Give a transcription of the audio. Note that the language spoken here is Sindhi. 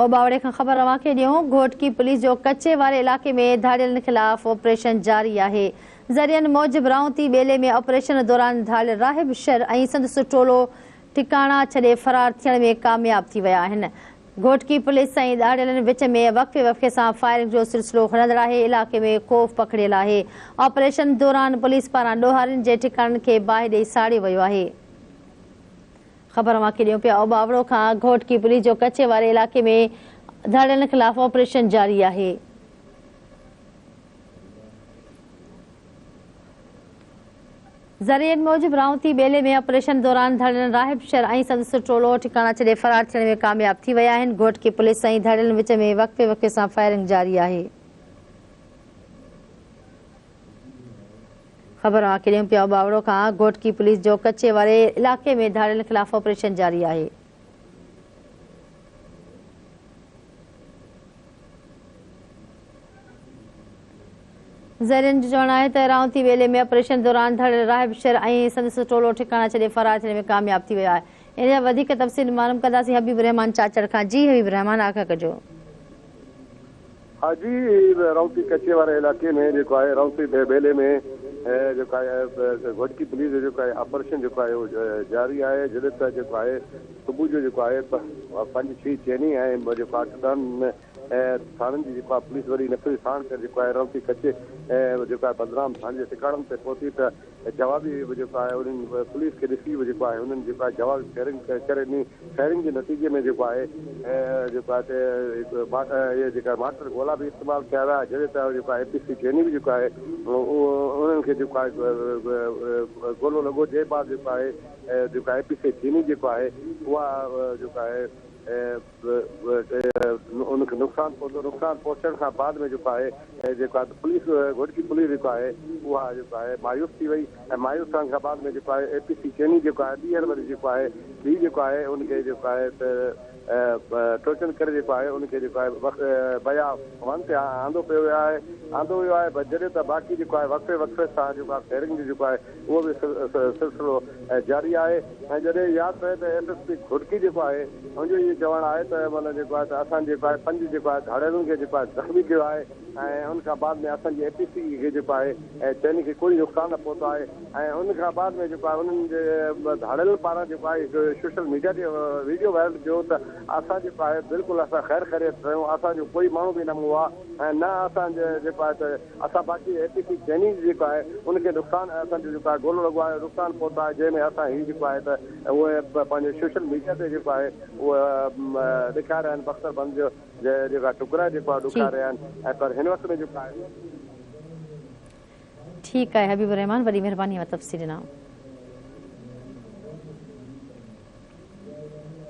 اوٻاوڙي کان خبر اوهان کي ڏيون، گهوٽڪي پوليس جو ڪچي واري علائقي ۾ ڌاڙيلن خلاف آپريشن جاري آهي. ذريعن موجب رائونتي ٻيلي ۾ آپريشن دوران ڌاڙيل راهب شر ۽ سندس ٽولو ٺڪاڻا ڇڏي فرار ٿيڻ ۾ ڪامياب ٿي ويا آهن. گهوٽڪي پوليس ۽ ڌاڙيلن وچ ۾ وقفي وقفي سان فائرنگ جو سلسلو هلندڙ آهي، علائقي ۾ خوف پکڙيل آهي. آپريشن دوران پوليس پاران ڏوهارين جي ٺڪاڻن کي باهه ڏئي ساڙيو ويو آهي. خبر اوهان کي ڏيون پيا اوٻاوڙو کان گهوٽڪي پوليس جو ڪچي واري علائقي ۾ ڌاڙيلن خلاف آپريشن جاري آهي. ذريعن موجب رائونتي ٻيلي ۾ آپريشن دوران ڌاڙيلن راهب شر ۽ سندس ٽولو ٺڪاڻا ڇڏي فرار ٿيڻ ۾ ڪامياب ٿي ويا آهن، گهوٽڪي پوليس ۽ ڌاڙيلن وچ ۾ وقفي وقفي سان فائرنگ جاري آهي. خبر اوهان کي ڏيون پيا اوٻاوڙو کان گهوٽڪي پوليس جو ڪچي واري علائقي ۾ ڌاڙيلن خلاف آپريشن جاري آهي. ذريعن جو چوڻ آهي ته رائونتي ٻيلي ۾ آپريشن دوران ڌاڙيل راهب شر ۽ سندس ٽولو ٺڪاڻا ڇڏي فرار ٿيڻ ۾ ڪامياب ٿي ويو آهي. ان جا وڌيڪ تفصيل معلوم ڪنداسين حبيب الرحمان چاچڙ کان جي حبيب الرحمان آگاهه ڪجو. ها جي رونتي ڪچي واري علائقي ۾ جيڪو آهي رونتي ٻيلي ۾ جيڪو آهي گهوٽڪي پوليس جو جيڪو آهي آپريشن جيڪو آهي اهو جاري آهي جڏهن ته جيڪو آهي صبح جو جيڪو آهي پنج ڇهه چيني ۽ جيڪو آهي اٺ ڏهن ٿاڻن جي جيڪو آهي پوليس وڏي نفري ساڻ ڪري جيڪو آهي رونتي ڪچي جيڪو آهي بدنام ٿاڻي جي ٽڪاڻن تي پهتي ته جوابي به جيڪو آهي انهن پوليس کي ڏسي به جيڪو آهي انهن جيڪو آهي جوابي فائرنگ ڪري ڏني فائرنگ جي نتيجي ۾ جيڪو آهي جيڪو آهي ته اهي جيڪا مارٽر گولا به استعمال ڪيا ويا جڏهن ته جيڪو آهي اي پي سي چيني به جيڪو آهي انهن کي جيڪو آهي گولو لڳو جنهن بعد جيڪو آهي جيڪو آهي اي پي سي چيني جيڪو آهي اها جيڪو آهي ان کي نقصان پهتو، نقصان پهچڻ کان بعد ۾ جيڪو آهي جيڪو آهي پوليس گهوٽڪي پوليس جيڪو آهي اها جيڪو آهي مايوس ٿي وئي ۽ مايوس ٿيڻ کان بعد ۾ جيڪو آهي اي پي سي چيني جيڪو آهي ٻيهر وري جيڪو آهي ٻي جيڪو آهي ان کي جيڪو آهي ته ٽوچن ڪري جيڪو آهي ان کي جيڪو آهي بيا ون تي آندو پيو ويو آهي آندو ويو آهي جڏهن ته باقي جيڪو آهي وقفي وقفي سان جيڪو آهي فائرنگ جو جيڪو آهي اهو به سلسلو جاري آهي ۽ جڏهن ياد رهي ته ايس ايس پي گهوٽڪي جيڪو آهي ان جو اهو چوڻ آهي ته معنيٰ جيڪو آهي ته اسان جيڪو آهي پنج جيڪو آهي ڌاڙيلن کي جيڪو آهي زخمي ڪيو آهي ۽ ان کان بعد ۾ اسان جي اي پي سي کي جيڪو آهي چئني کي ڪوئي نقصان نه پهتو آهي ۽ ان کان بعد ۾ جيڪو آهي انهن جي ڌاڙيلن پاران جيڪو آهي هڪ سوشل ميڊيا تي ويڊيو وائرل ڪيو ته اسان جيڪو آهي بلڪل اسان خير خيريت رهيون اسان جو ڪوئي ماڻهو به نه مئو آهي ۽ نه اسان جيڪو آهي ته اسان باقي اي پي سي چيني جيڪو آهي ان کي نقصان اسان جو جيڪو آهي گولو لڳو آهي نقصان پهتو آهي جنهن ۾ اسان هي جيڪو آهي ته اهي پنهنجي سوشل ميڊيا تي جيڪو آهي اهو ڏيکاري رهيا آهن بختر بند جو جيڪا ٽڪرا جيڪو آهي ڏيکاري رهيا آهن ۽ پر هن وقت ۾ جيڪو آهي. ٺيڪ آهي حبيب الرحمان وڏي مهرباني اوهان تفصيل ڏنا.